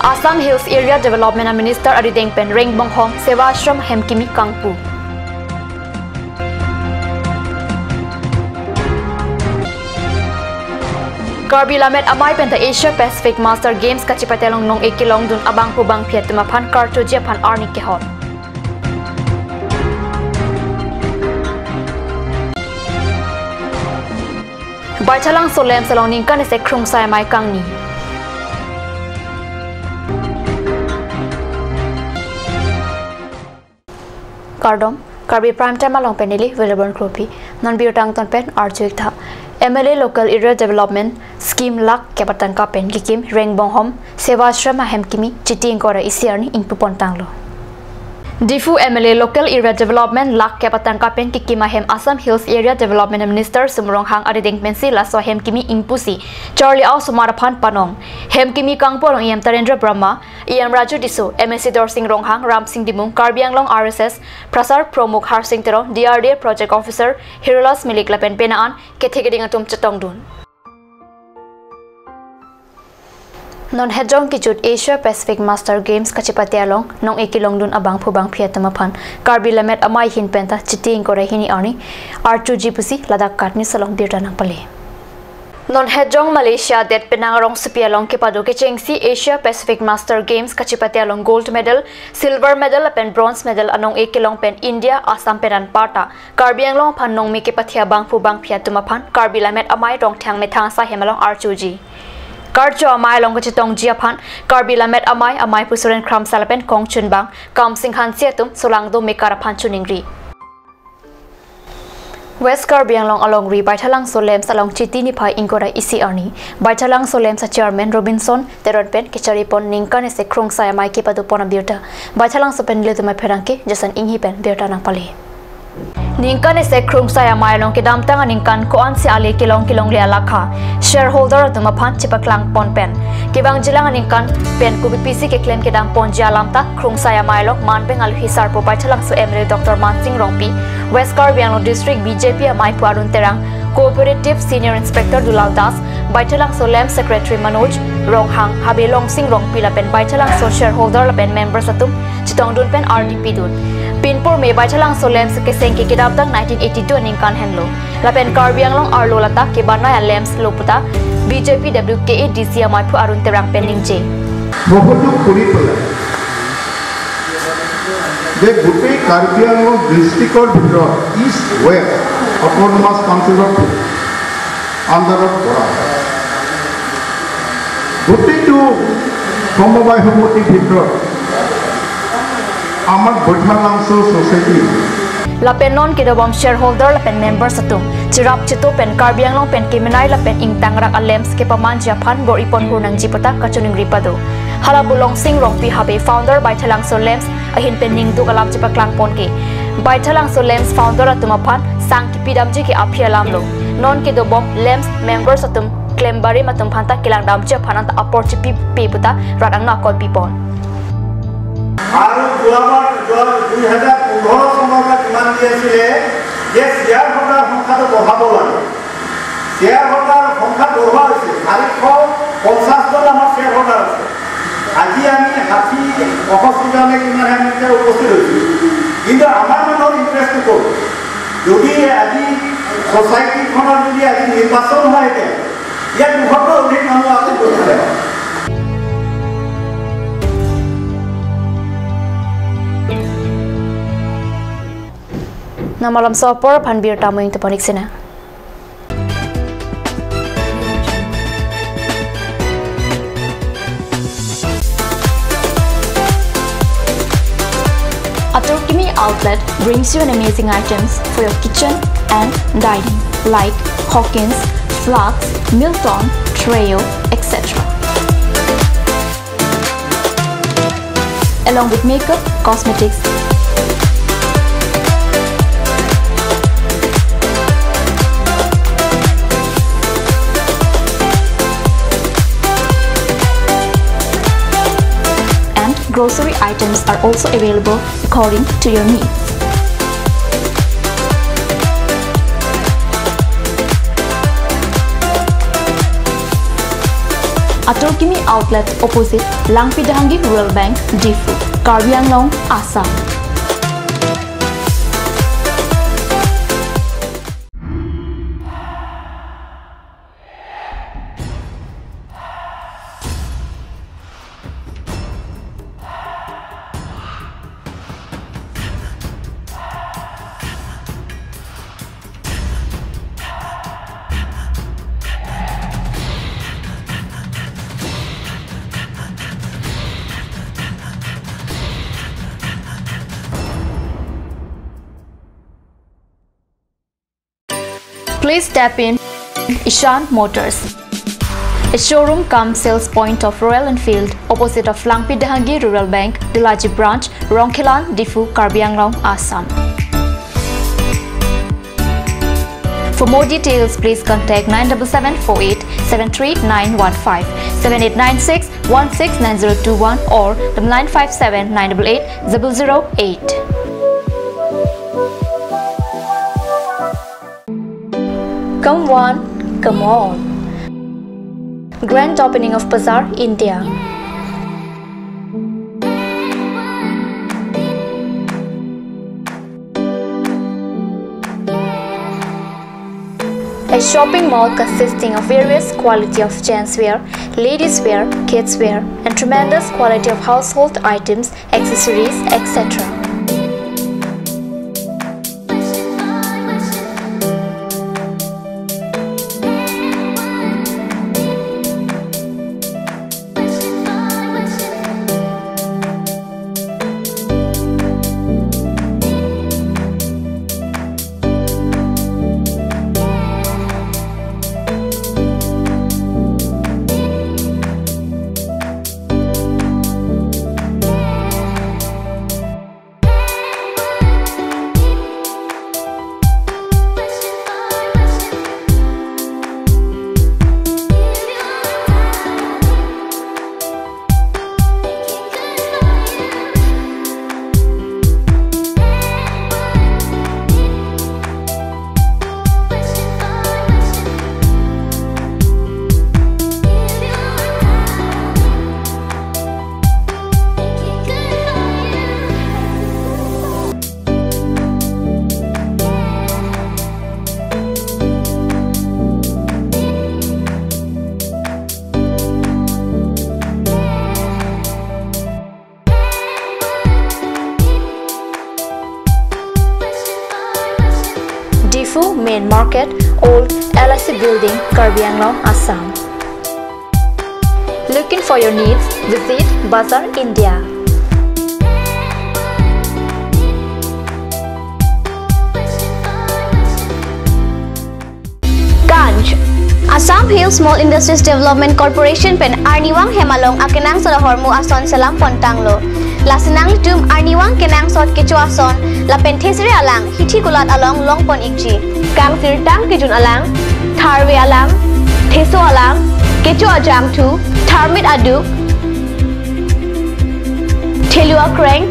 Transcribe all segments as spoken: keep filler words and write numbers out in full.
Assam Hills Area Development Minister arideng pen Rengbonghom Seva Ashram hem kimi kangpu. Karbi Lammet Amei penta Asia Pacific Master Games kachipate along nong-e kelongdun abangphu bangphi atum aphan karchoji aphan arni kehot. Baithalangso LAMPS along ningkan isi Khrungsai Amei kangni. Kardom, Karbi Prime Time along pen neli William Kropi, non birta angton pen arju-ik tha. M L A Local Area Development Scheme lakh kep atangka pen kikim Rengbonghom Seva Ashram ahem kimi Chiti ingkoi ra isi arni ingpupon tanglo. Diphu M L A Local Area Development lakh kep atangka pen kikim ahem Assam Hills Area Development Minister Sum Ronghang arideng pensi laso ahem kimi ingpusi charli-o osomar aphan panong. Hem kimi kangpu along E M Tarendra Brahma, E M Raju Tisso, M A C Dorsing Ronghang, Ramsing Timung, Karbi Anglong R S S Prasar Pramukh Harsing Teron, D R D A Project Officer Hirolas Milik lapen penang an kethe keding atum chetongdun. Non hejong kejut Asia Pacific Master Games kachipate along nong-e kelongdun abangphu bangphi atum aphan Karbi Lammet Amei ahin penta Chiti ingkoi ra hini arni archoji pusi ladak katni salong birta nangpale. Non hejong Malaysia det penang arongsopi along kepado kechengsi Asia Pacific Master Games kachipate along gold medal, silver medal lapen bronze medal anong-e kelong pen India, Assam pen anparta Karbi Anglong aphan nongme kepathi abangphu bangphi atum aphan Karbi Lammet Amei Rongthang methang asai hem along archoji. Karcho amei along kachetongji aphan Karbi Lammet Amei, Amei Pusuren Kramsa lapen kongchunbang Kamsing Hanse atum solangdo mekar aphan choningri. West Karbi Anglong alongri Baithalangso LAMPS along Chiti niphai ingkoi ra isi arni Baithalangso LAMPS a Chairman Robinson Teron pen kecharipon ningkan isi Khrungsai Amei kepadopon abirta Baithalangso pen nelitum apherangke Jason Inghi pen birta nangpale. Ningkan isi Khrungsai Amei along kedamtang aningkan ko-ansi ale kelong kelongle alakha shareholder atum aphan chepaklangpon pen kevangjilang aningkan pen kopipisi keklem kedamponji alam ta Khrungsai Amei along manbeng alohi sarpo Baithalangso M L A Doctor Mansing Rongpi, West Karbi Anglong District B J P ameiphu Arun Terang, Cooperative Senior Inspector Dulal Das, Baithalangso LAMPS Secretary Manoj Ronghang, Habe Longsing Rongpi lapen Baithalangso shareholder lapen members atum chetongdun pen arni pidun. Pinpur me Baithalangso LAMPS keseng ke kedamtang nineteen eighty-two aningkan henlo. Lapen Karbi Anglong arlo lata kebanai a-LAMPS lo puta B J P W K A D C ameiphu Arun Terang pen ningje. বহুত দুখ কৰি পেলাই যে গোটেই কাৰ্বি আংলং ডিষ্ট্ৰিক্টৰ ভিতৰত ইষ্ট west autonomous কাউন্সিলৰ আণ্ডাৰত পৰা গোটেইটো সমবায় সমিতিৰ ভিতৰত আমাৰ বৈঠালাংচ' society Lapen non kedobom shareholder lapen members atum cherap cheto pen Karbi Anglong pen kemenei lapen ingtangrak a-LAMPS kepamanji aphan bor-ipon hur nangji puta kachoningri pado. Hala Habe Longsing Rongpi Habe, founder Baithalangso LAMPS ahin pen ningduk alam chepaklangpon ke Baithalangso LAMPS founder atum aphan sang kipidamji ke aphi alam lo. Non kedobom LAMPS members atum klem barim atum aphanta kelangdamji aphan anta apor chipipe puta rat angno akoi pipon. আৰু যোৱাবাৰ, যোৱা দুই হাজাৰ পোন্ধৰ চনৰ পৰা কিমান দি আছিলে যে শ্বেয়াৰ হোল্ডাৰ সংখ্যাটো বঢ়াব লাগে। শ্বেয়াৰ হোল্ডাৰ সংখ্যা বঢ়োৱা হৈছে, চাৰিশ পঞ্চাশ জন আমাৰ শ্বেয়াৰ হোল্ডাৰ আছে। আজি আমি ষাঠি, পঁয়ষষ্ঠি জনে কিমান আমি এতিয়া উপস্থিত হৈছোঁ। কিন্তু আমাৰ মনৰ ইণ্টাৰেষ্টটো ক'ত? যদি আজি ছ'চাইটিখনত যদি আজি নিৰ্বাচন হয়, এতিয়া ইয়াত দুশতকৈ অধিক মানুহ আছে, গৈ থাকে। Namalam so apor aphan birta mo ingtepon-ik sina. Atur Kimi Outlet brings you an amazing items for your kitchen and dining, like Hawkins, Flax, Milton, Treo, et cetera. Along with makeup, cosmetics, and grocery items are also available according to your needs. Atur Kimi Outlet, opposite Langpi Dehangi Rural Bank, Diphu, Karbi Anglong, Assam. Please step in Ishan Motors, a showroom cum sales point of Royal Enfield, opposite of Langpi Dehangi Rural Bank, Delaji Branch, Rongkhelan, Diphu, Karbi Anglong, Assam. For more details, please contact nine double seven four eight seven three nine one five, seven eight nine six one six nine zero two one or the nine five seven nine double eight double zero eight. Come one, come all. Grand opening of Bazaar, India. A shopping mall consisting of various quality of gents wear, ladies wear, kids wear, and tremendous quality of household items, accessories, et cetera. Diphu Main Market, Old L I C Building, Karbi Anglong, Assam. Looking for your needs? Visit Bazaar India. Ganj. Assam Hill Small Industries Development Corporation pen arnivang hem along akenangsot ahormu ason selam pontanglo. Lasi nanglitum arnivang kenangsot kecho ason lapen thesere alang hithi kulat along longpon ikji. Kangsirtang kejun alang, tharve alang, theso alang, kecho ajangthu, tharmit aduk, thelu akreng,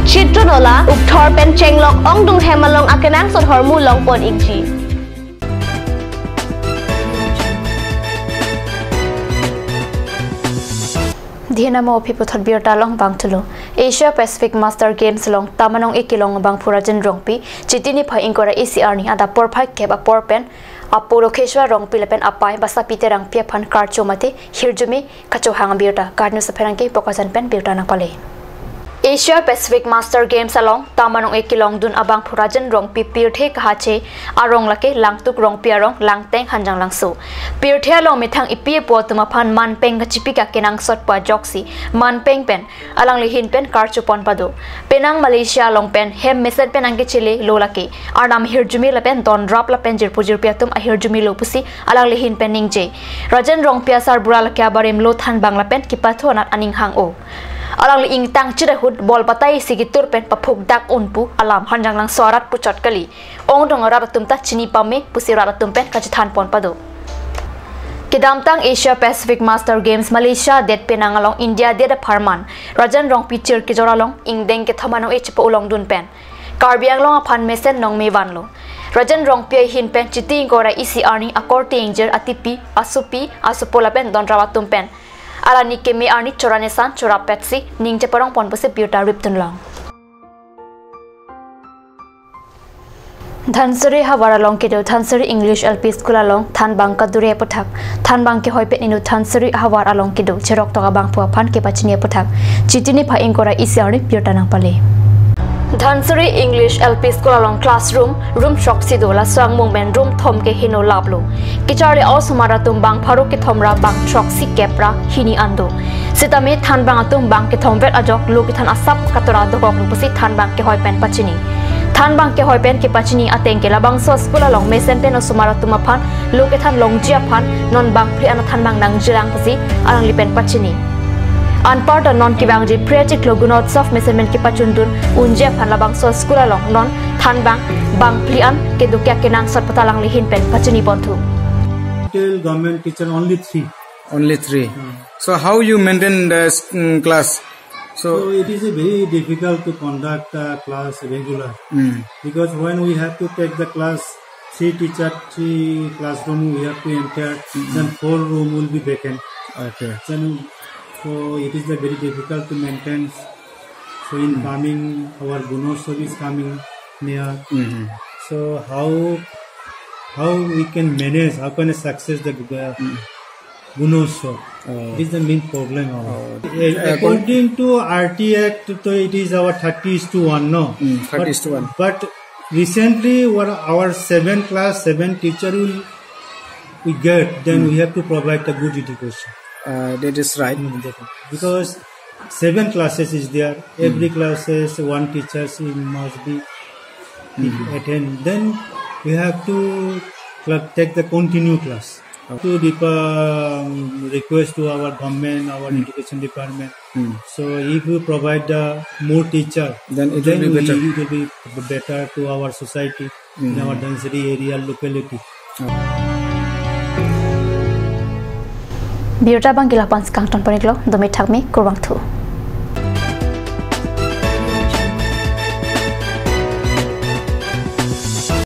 chitro nola, ukthor pen chenglok ongdung hem along akenangsot ahormu longpon ikji. Dihena mo aphi puthot birta along bang thulo. Asia Pacific Master Games along tam anong-e kelong abangphu Rajen Rongpi, Chiti niphai ingkoi ra isi arni adap porphai kep apor pen apo Lokeshwar Rongpi lapen apei Basapi Terangpi aphan karcho mate hirjume kachohang abirta KAT News apherangke Bokajan pen birta nangpale. Asia Pacific Master Games along tam anong-e kelongdun abangphu Rajen Rongpi pirthe kahache arong lake Langtuk Rongpi arong, Langteng, Hanjanglangso. Pirthe along methang epi epo atum aphan manpeng kachipi akenangsot pu ajoksi manpeng pen alangli ahin pen karcho pon pado. Penang Malaysia along pen hem mesen pen nangkechele lo lake, arnam ahirjume lapen donrap lapen jirpo jirpi atum ahirjume lo pusi alangli ahin pen ningje. Rajen Rongpi asarbura lake abarim lo thanbang lapen kepathu anat aning hang-o. Alangli ingtang chit ahut bol batai isi ketur pen paphukdak un pu alam Hanjanglangso arat puchot kali. Ongdung arat atum ta chini pame pusi rat atum pen kachethan pon pado. Kedamtang Asia Pacific Master Games Malaysia adet Penang along India adet apharman Rajen Rongpi chir kejor along ingdeng kethom anong-e chepa-ulongdun pen Karbi Anglong aphan mesen nongme vanlo. Rajen Rongpi ahin pen Chiti ingkoi ra isi arni akorte ingjir atipi, asopi, asopo lapen donrap atum pen Alani keme arni choranisan chorapetsi ning cheparong pon pusi birta ripdun long. Dhansiri havar along kedo Dhansiri English L P School along thanbang kadure aputhak, thanbang kehoipet inut Dhansiri havar along kedo cheroktok abangphu aphan kepachini aputhak Chiti niphai ingkoi ra isi arni birta nangpale. Dhansiri English L P School along classroom, room throksi do, laso angmung pen room thom ke heno laplo. Kecharli a-osomar atum bang pharo kethom ra bang throksi kep ra hini an do. Sitame thanbang atum bang kethom vet ajok lo kethan asap katora dokoklo pusi thanbang kehoi pen pachini. Thanbang kehoi pen kepachini ateng ke labangso school along mesen pen osomar atum aphan lo kethan longji aphan non bang phli an thanbang nangjilang pusi alangli pen pachini. Anparta non kevangji phre chiklo Gunotsav mesen pen kepachundun unji aphan labangso school along non thanbang bang phli an kedo ke kenangsot pu ta alangli ahin pen pachini ponthu. Till government teacher only three. Only three. So how you maintain the mm, class? So So it is a very difficult to conduct a class regular mm, because when we have to take the class, three teacher, three classroom we have to enter, then four room will be vacant. okay. Then, so it is a very difficult to maintain. So in coming, our Gunotsav is coming near. Mm-hmm. So how how we can manage? How can I success the uh, Gunotsav? Oh. This is the main problem. Our. Oh. Uh, According to R T Act, so it is our thirty is to one, no? Mm, thirty is to one. But, but recently, what our seven class, seven teacher will we get, then we have to provide a good education. Uh, that is right. Mm, that- Because seven classes is there, every classes one teacher she must be attend. Then we have to cl- take the continue class. To the um, request to our government, our education department. Mm. So if we provide the more teacher, Then it will be we- better. It will be better to our society in our Dhansiri area locality. Birta bang ke lapu-an si kangton pon-iklo, dome thakme, kurvangthu.